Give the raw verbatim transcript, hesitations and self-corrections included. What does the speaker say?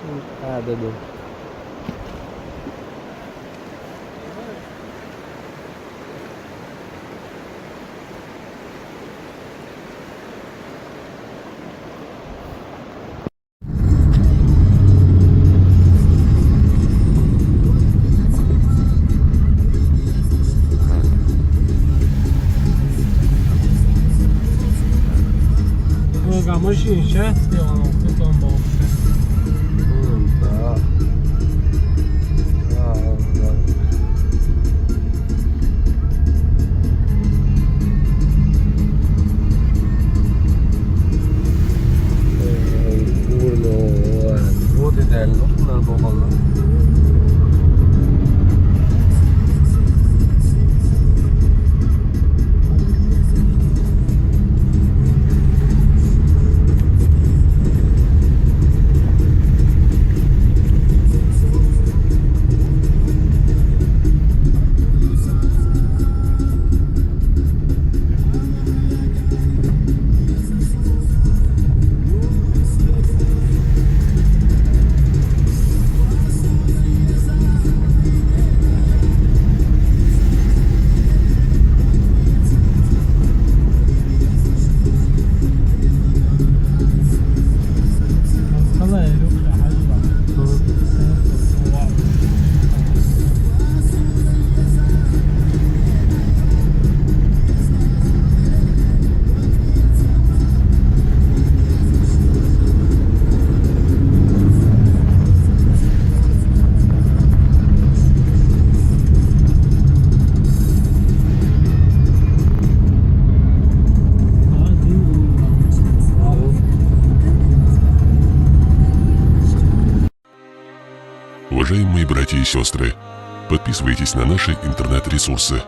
А, да, да. Ну, а машин счастье, он, он, он был. М, да. Да, да. Э, курно, вот. Вот идеально. Bunlar bakalım. Уважаемые братья и сестры, подписывайтесь на наши интернет-ресурсы.